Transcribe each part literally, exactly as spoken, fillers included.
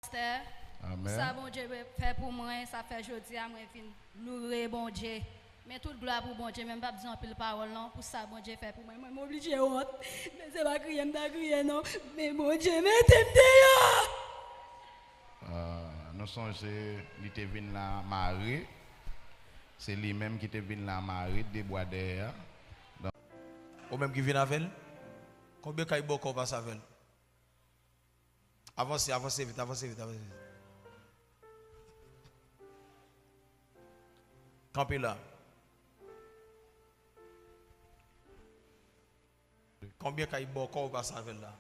Pastè, amèn, sa Bondye fè pou mwen, sa fè jodi a mwen vin loure Bondye. Men tout glwa pou Bondye, men m p ap di anpil pawòl non, pou sa Bondye fè pou mwen. Mwen, m oblije wont. Men se pa kriye m ta kriye non. Men Bondye mete m deyò. Ah, nou sonje li te vin la mare. Se li menm ki te vin la mare de bwa dèyè a. Ou menm ki vin avè l? Konbyen kay bòkò w pase avè l? Avanse, avanse vit, avanse vit, avanse vit. Kanpe la. Konbyen kay bòkò ou pase avè l la?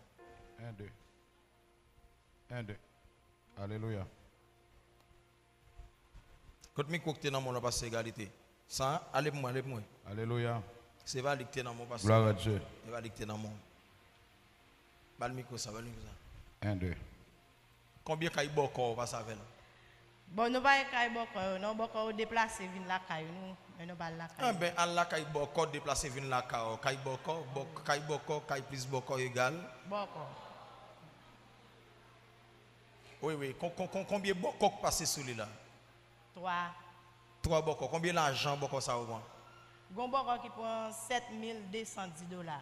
En, de. En, de. Alelouya. Kot mikwo ki te nan men w lan, pase egalite? Sa, ale pou mwen, ale pou mwen. Alelouya. Se pa li ki te nan men w, pase. Glwa a Dye. Se pa li ki te nan men w. Ba l mikwo sa, ba l mikwo sa. En, de. Konbyen kay bòkò ou pase avè l? Bon, nou pa gen kay bòkò yo non, bòkò yo deplase vin lakay nou, men nou pa al lakay yo. Enben, al lakay bòkò, deplase vin lakay ou. Kay bòkò, bò-, kay bòkò, kay plis bòkò egal? Bòkò. Wi, wi. Kon-, kon-, kon-, konbyen bòkò k pase sou li la? Twa. Twa bòkò. Konbyen lajan bòkò sa yo pran? Gon bòkò ki pran sèt mil de san di dola.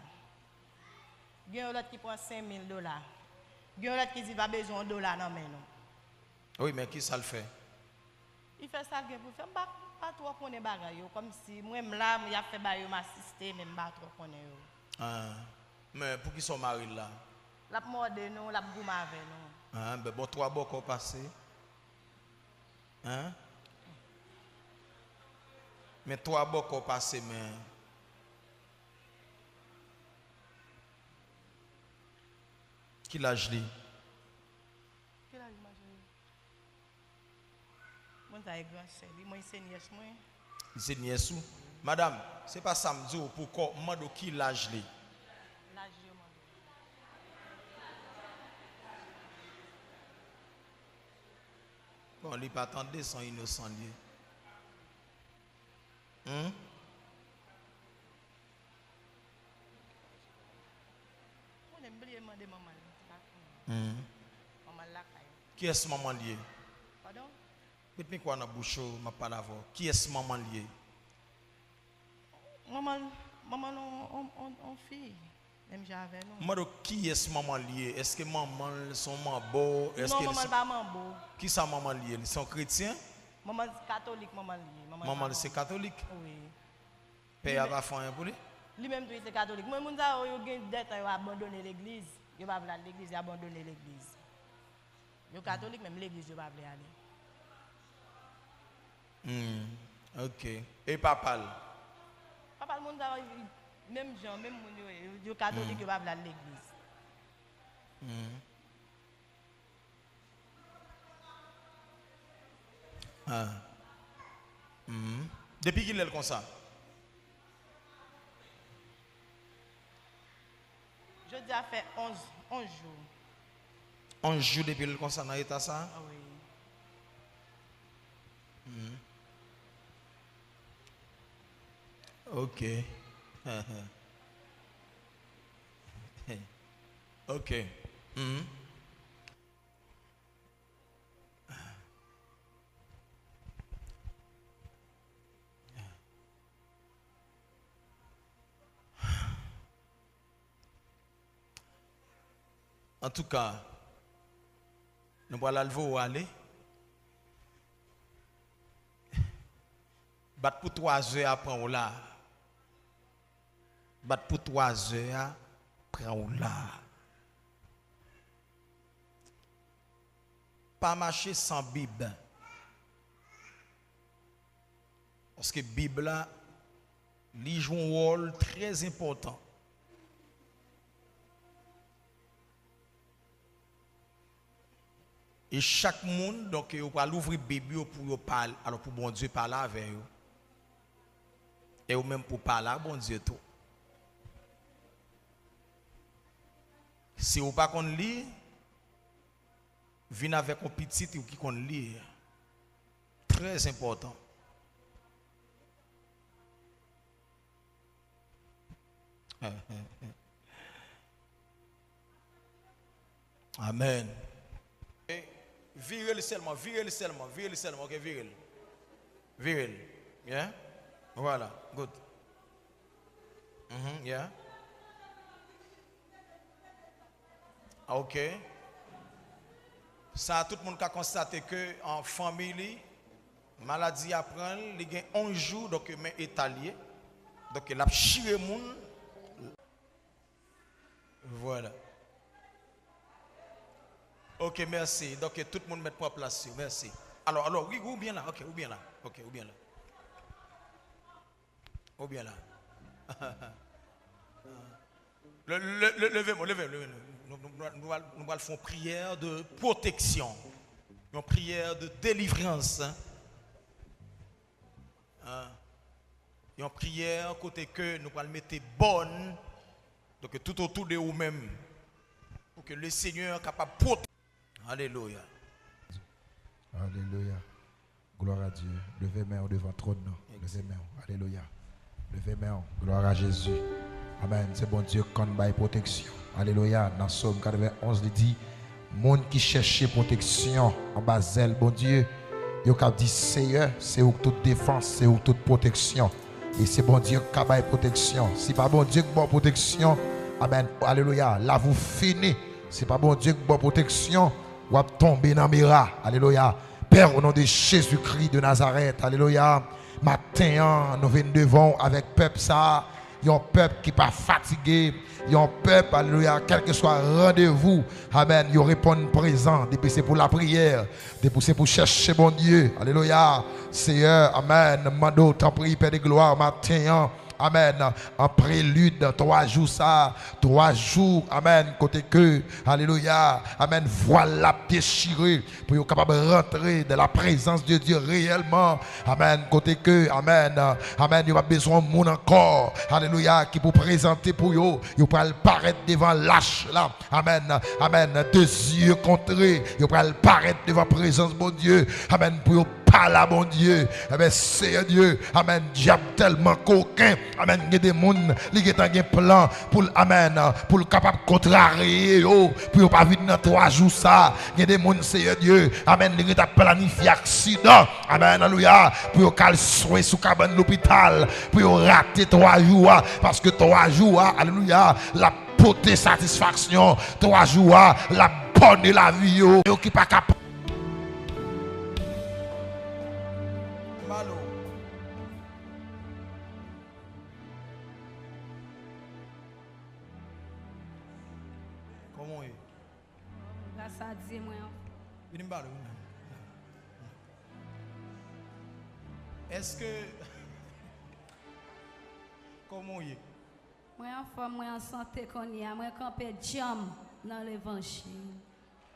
Gen yon lòt ki pran senk mil dola. Gen yon lòt ki di pa bezwen yon dola nan men nou. Wi, men ki sa l fè? Li fè sa l gen pou l fè. M pa, pa twò konnen bagay yo. Kòmsi mwen m la, y ap fè bagay yo, m asiste, men m pa twò konnen yo. Ah. Men poukisa w mare l la? L ap mòde nou, l ap goumen avè nou. Ah, ben bon, twa bòkò pase. Hein? Men twa bòkò pase, men ki laj li? Ki laj li, ma chérie? Moun sa e gran sè li, mwen se nyès mwen. Li se nyès ou? Madanm, se pa sa m di w pou kò, m mande w ki laj li. Laj li yo mande w. Bon, li pa tande, se yon inosan li ye. Hmm? Konnen m bliye mande manman l, m pa konnen. Hmm. Manman l lakay. Kiyès manman l ye? Padon? Met mikwo a nan bouch ou, m ap pale avè w. Kiyès manman l ye? Manman l, manman l on, on, on, on fi. Menm jan avè nou. M mande w kiyès manman l ye? Èske manman l se yon manbo? Non, manman l pa manbo. Kisa manman l ye? Li se yon kretyen? Manman l katolik, manman l ye. Manman l se katolik? Wi. Pè a pa fè anyen pou li? Li menm tou, li se katolik. Mwen, moun sa yo, yo gen de tan yo abandone legliz. Yo pa vle al legliz, yo abandone legliz. Yo katolik, menm legliz yo pa vle ale. Hmm, ok. E papa l? Papa l, moun sa yo, menm jan, menm moun yo ye. Yo, yo katolik, yo pa vle al legliz. Hmm. Ah. Hmm. Depi kilè l konsa? Jodi a fè onz, onz jou. Onz jou depi l konsa nan eta sa? Wi. Hmm. Ok. Ok. Hmm. Antouka, nou pral al voye w ale. Bat pou twazè a pran w la. Bat pou twazè a pran w la. Pa mache san Bib. Paske Bib la, li jwe yon wòl trè enpòtan. E chak moun, donk, yo pral ouvri Bib yo pou yo pale, alò, pou Bondye pale avè yo. E ou menm pou pale a Bondye tou. Si ou pa konn li, vin avèk yon pitit ou ki konn li. Trè enpòtan. Amèn. E Vire l sèlman, vire l sèlman, vire l sèlman, ok, vire l. Vire l. Yeah? Voilà, good. Mhm, yeah. Ok. Sa, tout moun ka konstate ke an fanmi li, maladi a pran l, li gen onz jou, donk men eta l ye. Donk l ap chire moun. Voilà. Ok, mèsi. Donk tout moun mèt pran plas yo. Mèsi. Alò, alò, wi, wi, ou byen la. Ok, ou byen la. Ok, ou byen la. Ou byen la. Le, le, le, leve mwen, leve, leve. Nou, nou, nou, nou, nou pral fè yon priyè de pwoteksyon. Yon priyè de delivrans. Hein? Yon priyè kote ke nou pral mete bòn, donk, tout otou de ou menm, pou ke le Senyè kapab pwote. Alelouya. Alelouya. Glwa a Dye. Leve men w devan twòn nan. Leve men w. Alelouya. Leve men w. Glwa a Jezi. Amèn. Se Bondye k konn bay pwoteksyon. Alelouya. Nan Sòm katrevenn onz, li di, moun ki chèche pwoteksyon anba zèl Bondye, yo k ap di, Seyè, se ou k tout defans, se ou k tout pwoteksyon. E se Bondye k ka bay pwoteksyon. Si pa Bondye k ba w pwoteksyon, amèn, alelouya, lavi w fini. Si pa Bondye k ba w pwoteksyon, w ap tonbe nan mera. Alelouya. Pè, o non de Jezikri de Nazarèt, alelouya, maten an, nou vin devan w avèk pèp sa a, yon pèp ki pa fatige, yon pèp, alelouya, kèlkeswa randevou, amèn, yo reponn prezan, depi se pou lapriyè, depi se pou chèche Bondye, alelouya, Seyè, amèn, m mande w, tanpri, Pè de glwa, maten an, amèn, an prelid, twa jou sa, twa jou, amèn, kote ke, alelouya, amèn, vwal la ap dechire, pou yo kapab rantre dans la présence de Dieu réellement. Amèn. Kote ke, amèn, amèn, yo p ap bezwen moun ankò, alelouya, ki pou prezante pou yo. Yo pral parèt devan lach la. Amèn, amèn. De zye kontre, yo pral parèt devan prezans Bondye. Amèn. Pou yo pale a Bondye. Amèn. Seyè Dye, amèn. Dyab tèlman koken. Amèn. Gen de moun, li gentan gen plan pou l, amèn, pou l kapab kontrarye yo, pou yo pa vin nan twa jou sa. Gen de moun, Seyè Dye, amèn, li gentan planifye aksidan. Amèn, alelouya, pou yo ka al swen sou kabann lopital, pou yo rate twa jou a, paske twa jou a, alelouya, l ap pote satisfaksyon, twa jou a, l ap bòne lavi yo, yo ki pa ka. Malo. Kòman w ye? Gras a Dye, mwen anfòm. Vini m pale w, vini. Èske, kòman w ye? Mwen anfòm, mwen an sante kounye a, mwen kanpe djanm nan levanjil.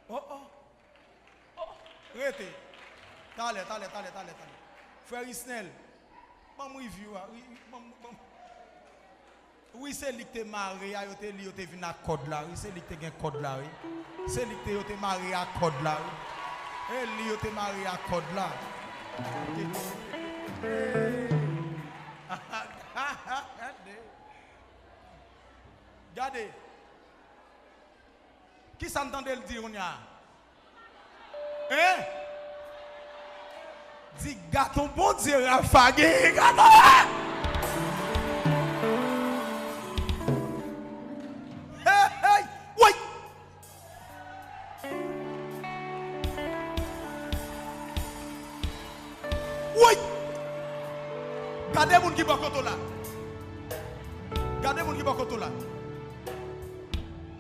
Oh, oh. Oh, rete. Talè, talè, talè, talè, talè. Frè Risnel, ban m review a. Wi, wi, ban m, ban m. Wi, se li ki te mare a, yo te, li yo te vin ak kòd la, wi. Se li ki te gen kòd la, wi. Se li ki te, yo te mare ak kòd la, wi. E li yo te mare ak kòd la. Gade. Gade. Kisa n tande l di kounye a? Hein? Di, "Gad on Bondye Rafa genyen, gad on la!" Hey, hey, woy! Woy! Gade moun ki bò kote w la. Gade moun ki bò kote w la.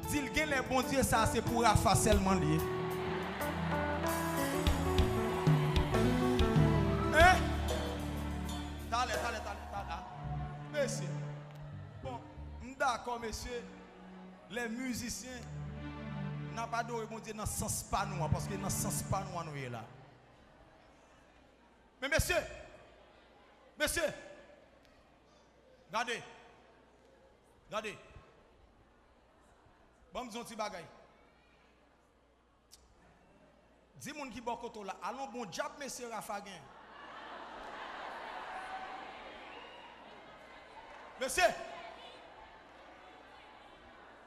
Di l genlè Bondye sa se pou Rafa sèlman l ye. Hein? Talè, talè, talè, talè. Ah. Mesye. Bon, m dakò, mesye. Lè mizisyen, n ap adore Bondye nan sans pa nou an, paske nan sans pa nou an nou ye la. Men mesye, mesye, gade, gade, ban m di yon ti bagay. Di moun ki bò kote w la, alon bon djab mesye Rafa gen. Mesye,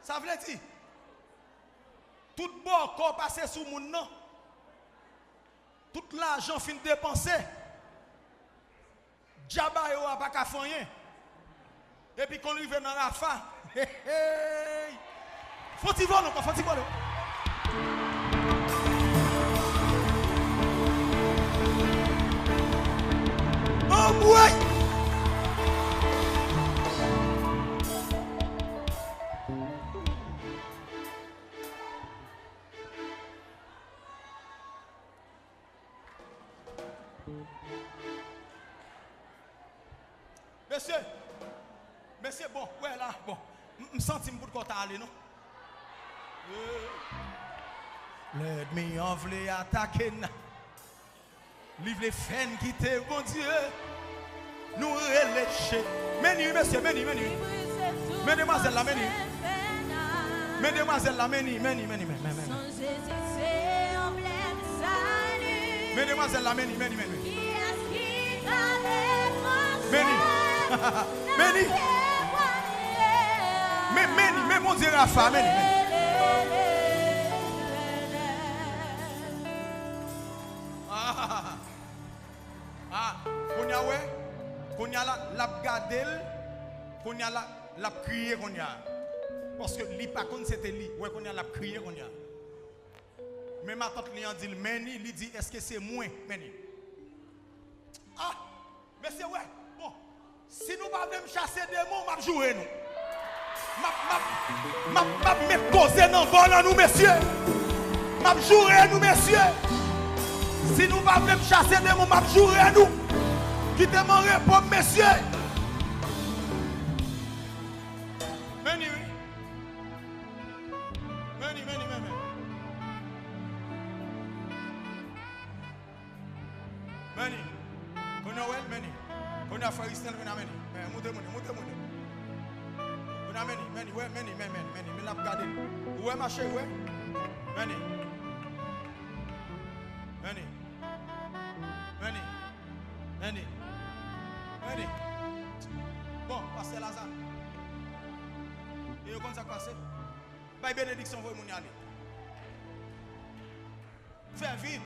sa vle di, tout bòkò pase sou moun nan. Tout lajan fin depanse. Djab a yo a pa ka fè anyen. Epi konn rive nan Rafa. Hey, hey. Fon ti vòlon, fon ti vòlon. Anmwey! Mesye, mesye, bon, wè la, bon, m, m santi m poutko ta ale, non. Eh. Lènmi an vle atake n. Li vle fè n kite Bondye. Nou rele che. Men ni, wi, mesye, men ni, men ni. Men demwazèl la, men ni. Men demwazèl la, men ni, men ni, men ni, men, men, men. Men demwazèl la, men ni, men ni, men ni. Men ni. Men ni. Men, men ni, men Bondye Rafa, men ni, men ni. Ah, ah, kounye a, wè, kounye a la, l ap gade l, kounye a la, l ap kriye kounye a. Paske li pa konn se te li. Wè, kounye a, l ap kriye kounye a. Men matant li an di l, men ni, li di, èske se mwen, men ni. Ah, mesye, wè, bon, si nou pa vle m chase demon, m ap joure nou. M ap, m ap, m ap, m ap met koze nan bò nan nou, mesye. M ap joure nou, mesye. Si nou pa vle m chase demon, m ap joure nou. Kite m an repo m, mesye. Men ni, wi. Men ni, men ni, men, men. Men ni. Kounye a, wè, men ni. Kounye a, frè Risnel, kounye a, men ni. Men, moute moun yo, moute moun yo. Kounye a, men ni, men ni, wè, men ni, men, men, men ni. Men l ap gade l. Ou wè, ma cheri, wè. Men ni. Men ni. Men ni. Men ni. Men ni. Bon, pastè Laza. E yo konn sa k pase. Bay benediksyon, voye moun yo ale. Fè vit.